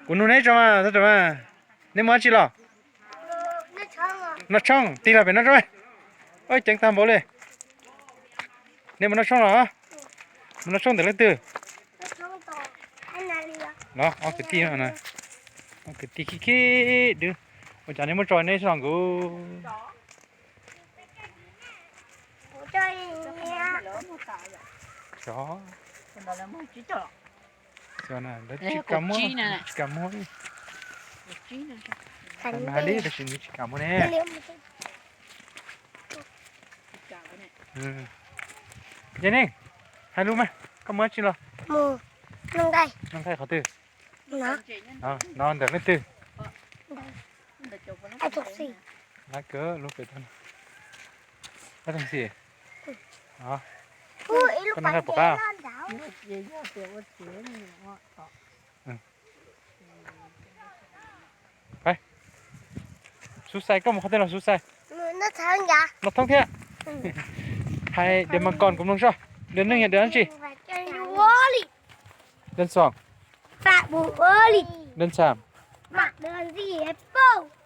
Kuv nug neb tso mas, tso mas. Neb mus dab tsi los? Noj tshoob, tig los pem noj tshoob. Ceev tag npaum li. Neb mus noj tshoob los? Mus noj tshoob ntawm leej twg? Los ob kwv tij, ob kwv tij khib khib dwb. Ua cas neb muab tso neb sib los nkaus? Xyov, lawv tsis kam muab, tsis kam muab li. Hais li tab sis nws tsis kam muab ne. Yog ne, hais lus mas, koj mus dab tsi los? Noj nqaij qhov twg? No ntawm leej twg? Lab kawg lub pem tag. Lab tag xim. Koj noj nqaij puas qab? Xub xais, koj mus qhov twg los xub xais? Noj thoob thiab. Hais Des Mars Kon kuv mloog soj. Dua neeg yog dua dab tsi? Dua xoom. Dua xam.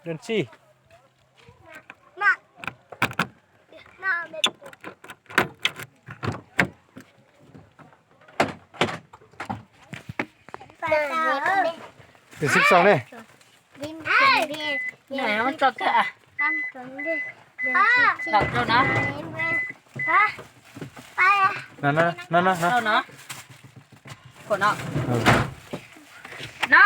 Dua txij. Tus xib xom ne. Tso kawg. Rau no. No no no. Rau no. Kom no. No.